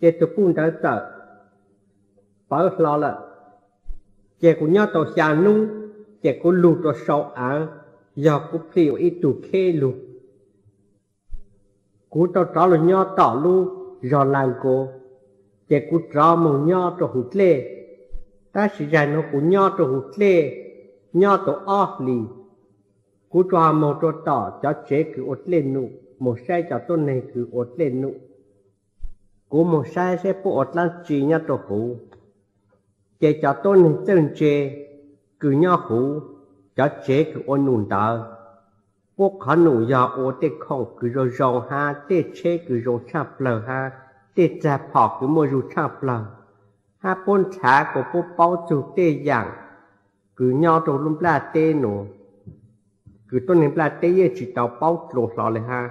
Ces tus puj ntawd txawm pawv hlo lawm. Ces kuv nyob tau xya hnub, ces kuv lug rua sau av, yog kuv plhis ua ib tug kheb lug. Kuv tau rov lug nyob tom lub zog Las Nkos, ces kuv rov moog nyob rua huv dlej. Tab sis zag nuav kuv nyob rua huv dlej, nyob tau ob hlis, kuv tsuas moog rua tom cov tsev kws ua dlej num, moog saib cov tuab neeg kws ua dlej num. Kuv moog saib saib puab ua dlaab tsi nyob rua huv. Ces cov tuab neeg txawj ntse kws nyob huv cov tsev kws ua num ntawd, puab qhov num yog ua tej khoom kws zoo zoo hab tej tsheb kws zoo tshaaj plawg hab tej txag phom kws muaj zug tshaaj plawg, hab puab nrhav kuas puab paub txug tej yaam kws nyob rua lub nplaj teb nuav, kws tuab neeg nplaj teb yeej tsi tau paub dlua hlo le hab.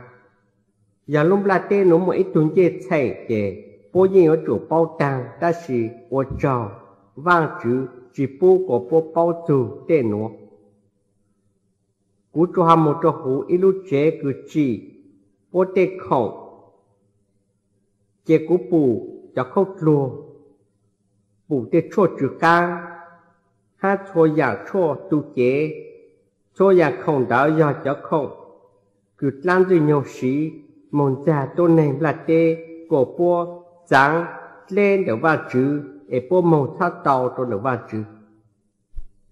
Yog lub nplaj teb nuav muaj ib tug ncej txheem ces puab yeej yuav tsum paub taag, tab sis ua tsaug Vaajtswv tsi pub kuas puab paub txug tej nuav. Kuv tsuas ho moog rua huv ib lub tsev kws tsim puab tej khoom, ces kuv pum cov khaub dluag, pum tej tshuaj tsw qaab, hab txhua yaam tshuaj tu cev. Txhua yaam khoom ntawd yog cov khoom kws dlaab Ntxwg Nyoog siv moog ntxag tuab neeg nplaj teb kuas puab txaav dleb ntawm Vaajtswv es puab moog txhob tau rua ntawm Vaajtswv.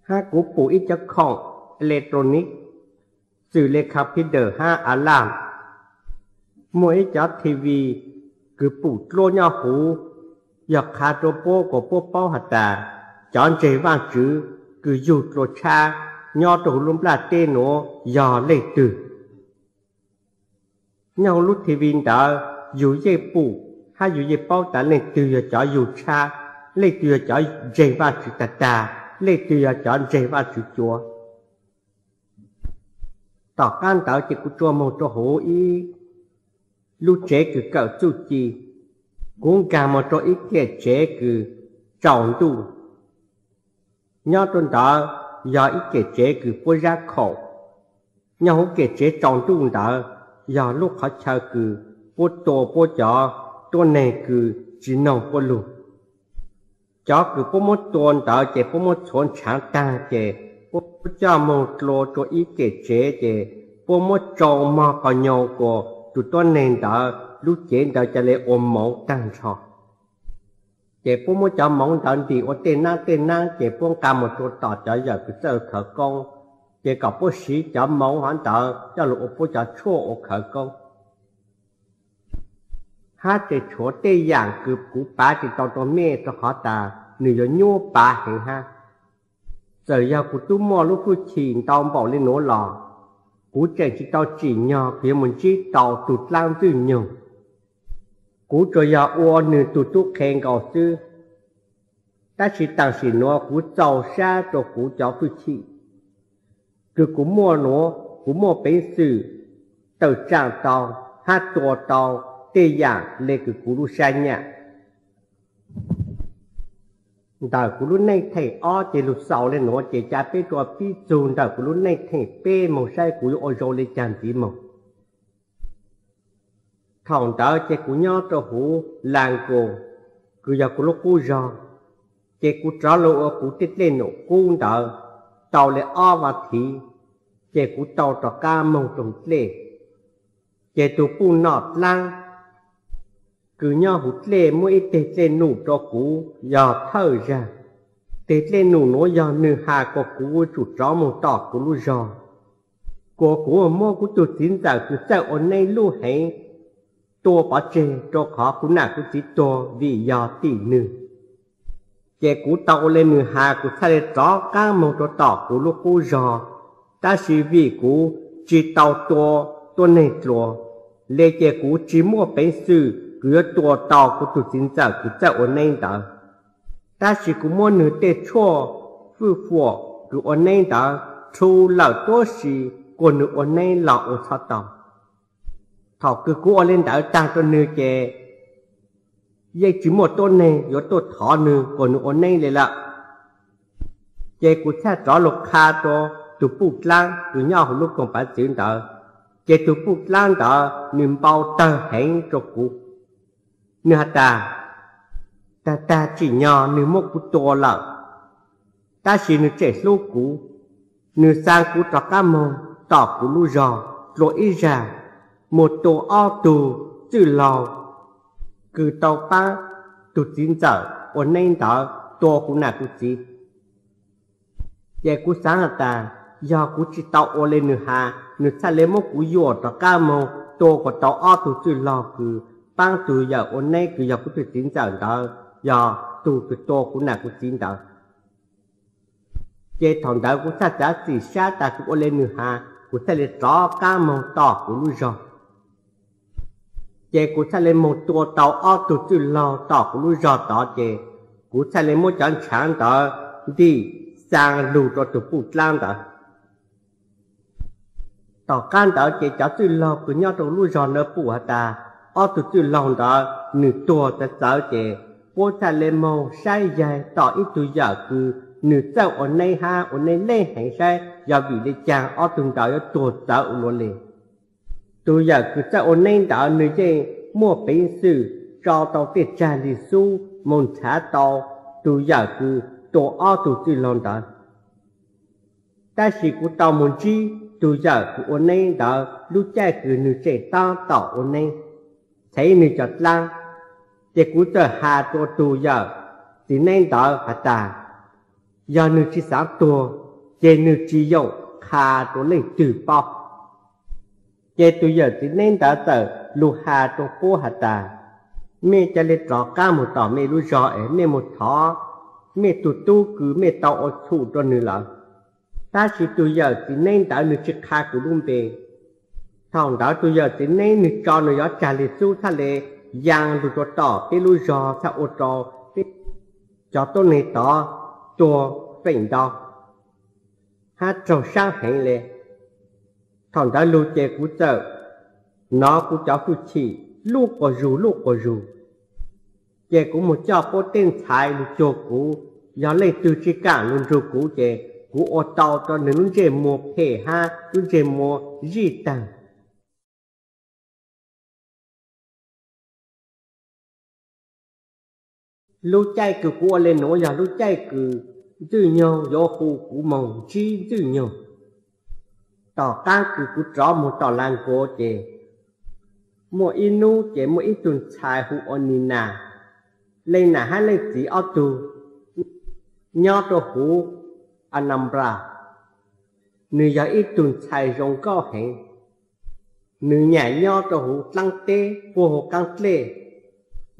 Hab kuv pum ib cov khoom electronic, xws le computer hab alarm. Muaj ib cov TV kws pum dluab nyob huv, yog qha rua puab kuas puab paub has tas cov ntseeg Vaajtswv kws yug dlua tshab nyob rua huv lub nplaj teb nuav yog leej twg. Nyob huv lub TV ntawd yug yeej pum hab yug yeej paub tas leej twg yog cov yug tshab, leej twg yog cov ntseeg Vaajtswv tag tag, leej twg yog cov ntseeg Vaajtswv cuav. Tom qaab ntawd ces kuv tsuas moog rua huv ib lub tsev kws kawm txuj ci. Kuv nkaag moog rua ib kem tsev kws tsaus ntuj. Nyob rua ntawd yog ib kem tsev kws puab zab khoom. Nyob huv kem tsev tsaus ntuj ntawd yog lub qhov chaw kws puab tua puab cov tuab neeg kws tsi noog puab lug. Cov kws puab muab tua ntawd ces puab muab txhuav ntshaav taag ces puab coj moog dlua rua ib kem tsev ces puab muab tsau mog qhov nyoo kuas tus tuab neeg ntawd lub cev ntawd ca le ua moov taag nrho. Ces puab muab cov moov ntawd ntim ua tej naab tej naab ces puab nqa moog rua tom cov yawm kws txawj khawv koob, ces kom puab siv cov moov hov ntawd coj lug ua puab cov tshuaj ua khawv koob. Hab tseem tshuav tej yaam kws kuv pav tsi tau rua mej rua qhov tas nwg yuav nyuab pav heev hab. Txawm yog kuv tub muaj lub hwj chim ntau npaum le nuav los, kuv tseem tsi tau tsim nyog kws yuav moog ntsib tau tug dlaab Ntxwg Nyoog. Kuv tsuas yog ua nwg tug tub qhe nkaus xwb. Tab sis taam sim nuav kuv txaus sab rua kuv cov hwj chim kws kuv muaj nuav, kuv muaj peev xwm tawm tsaam tau hab tua tau tej yaam le kws kuv lub sab nyam. Ntawm kuv lub neej theem ob ces lug xaus le nuav ces ca peb rua pib txug ntawm kuv lub neej theem peb moog saib kuv yuav ua zoo le caag ntxiv moog. Thaum ntawd ces kuv nyob rua huv Las Nkos, kws yog kuv lub qub zog, ces kuv rov lug ua kuv tej dlej num qub ntawd tau le ob vas thiv, ces kuv tau rov qaab moog rua huv dlej. Ces tug puj nom dlaab kws nyob huv dlej muab ib teg dlej num rua kuv yog thawj zag. Teg dlej num nuav yog nwg has kuas kuv yuav tsum rov moog tom kuv lub zog, kuas kuv muab kuv tug txiv ntxawm kws txawj ua neeb lub heev tua pov tseg rua qhov kuv nam kuv txiv tuag vim yog tim nwg. Ces kuv tau ua le nwg has, kuv txhaj le rov qaab moog rua tom kuv lub qub zog, tab sis vim kuv tsi tau tua tuab neeg dlua le ces kuv tsi muaj peev xwm kws yuav tua tau kuv tug txiv ntxawm kws txawj ua neeb ntawd. Tab sis kuv muab nwg tej tshuaj fwj fuam kws ua neeb ntawd rhu lawm tuab si, kuas nwg ua neeb los ua txhob tau. Thaum kws kuv ua le ntawd taag rua nwg ces yeej tsi muaj tuab neeg yuav tuaj thov nwg kuas nwg ua neeb le lawm. Ces kuv txhaj rov lug qha rua tug puj dlaab kws nyob huv lub koog pav txwv ntawd. Ces tug puj dlaab ntawd nwg npau tawg heev rua kuv. Nwg has tas, Tag tag tsim nyog nws muab kuv tua lawm, tab sis nws tseem hlub kuv. Nws xa kuv rov qab moog tom kuv lub zog dlua ib zag, mus tua ob tug txwj laug kws tau paab tug txiv ntxawm ua neeb ntawd tua kuv nam kuv txiv. Ces kuv xaav has tas, yog kuv tsi tau ua le nws has, nws txhaj le muab kuv yuam rov qab moog tua kom tau ob tug txwj laug kws paab tug yawm ua neeb kws yog kuv tug txiv ntxawm ntawd, yog tug kws tua kuv nam kuv txiv ntawd. Ces thaum ntawd kuv txhaj xav txim sab tas kuv ua le nws has, kuv txhaj le rov qab moog tom kuv lub zog. Ces kuv txhaj le moog tua tau ob tug txwj laug tom kuv lub zog tod, ces kuv txhaj le muab cov ntshaav ntawd ntim xaa lug rua tug puj dlaab ntawd. Tom qab ntawd ces cov txwj laug kws nyob rua lub zog ntawd pum has tas, ob tug txwj laug ntawd nws tuag txawv txawv, ces puab txhaj le moog saib yaig tom ib tug yawm kws nws txawj ua neeb hab ua neeb leej heev saib yog vim le caag ob tug ntawd yuav tuag txawv ua luaj le. Tug yawm kws txawj ua neeb ntawd nws yeej muaj peev xwm tso tau tej tsag lig xub moog nrhav tau tug yawm kws tua ob tug txwj laug ntawd. Tab sis kuv tau moog ntsib tug yawm kws ua neeb ntawd lub caij kws nws tseem taab tom ua neeb, thev nws cov dlaab, ces kuv txawm has rua tug yawm txiv neeb ntawd has tas, yog nws tsi xaav tuag, ces nws tsi yoom qha rua leej twg paub. Ces tug yawm txiv neeb ntawd txawm lug has rua puab has tas, mej ca le rov qaab moog tom mej lub zog es mej moog thov mej tug tub kws mej tau ua txhum rua nws lawm. Tab sis tug yawm txiv neeb ntawd nws tsi qha kuv lub npe. Thaum ntawd tug yawm txiv neeb nws tso nws cov tsag lig xub txhaj le yaa lug rua tom peb lub zog txhaj ua rua peb cov tuab neeg tod tuag feem ntau hab raug saab heev le. Thaum ntawd lug ces kuv txawm nov kuv cov hwj chim lub quas zug lub quas zug. Ces kuv moog coj puab tej ntxhais lug cuag kuv, yog leej twg tsi kaam lug nrug kuv ces kuv ua tau rua nws lub ntsej muag phem hab lub ntsej muag zij taag. Lub caij kws kuv ua le nuav yog lub caij kws Ntxwj Nyoog yuav hu kuv moog ntsib Ntxwj Nyoog. Tom qaab kws kuv rov moog tom Las Nkuas ces muaj ib nub ces muaj ib tug ntxhais hu ua Ni Nas, leej nam hab leej txiv ob tug nyob rua huv Anambra. Nws yog ib tug ntxhais zoo nkauj heev. Nws nyam nyob rua huv dlaab teb puag huv qaab dlej.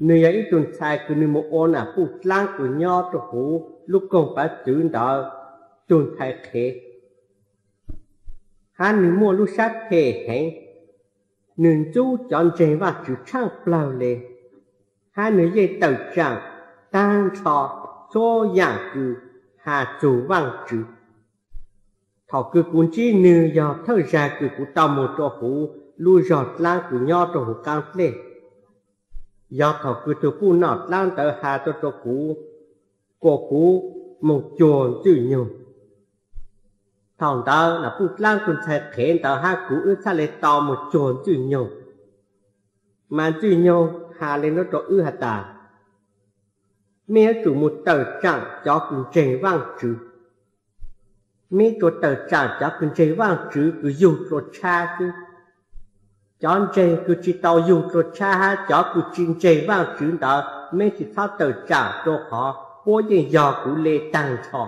Nws yog ib tug ntxhais kws nws mus ua nam puj dlaab kws nyob rua huv lub koog pav txwv ntawd tug ntxhais qhev, hab nws muaj lub sab phem heev. Nws ntxub cov ntseeg Vaajtswv tshaaj plawg le, hab nws yeej tawm tsaam taag nrho txhua yaam kws has txug Vaajtswv. Thaum kws kuv ntsib nwg yog thawj zag kws kuv tau moog rua huv lub zog dlaab kws nyob rua huv qaab dlej. Yog thaum kws tug puj noj dlaab ntawd has txug rua kuv, kuas kuv moog cuag Ntxwj Nyoog. Thaum ntawd nam puj dlaab tug ntxhais qhev ntawd hab kuv wb txhaj le tau moog cuag Ntxwj Nyoog. Mas Ntxwj Nyoog has le nuav rua wb has tas, mej yuav tsum moog tawm tsaam cov kws ntseeg Vaajtswv. Meb tsuas tawm tsaam cov kws ntseeg Vaajtswv kws yug dlua tshab xwb. Cov ntseeg kws tsi tau yug dlua tshab hab cov kws tsi ntseeg Vaajtswv ntawd meb tsi txhob tawm tsaam, rua qhov puab yeej yog kuv le taag nrho.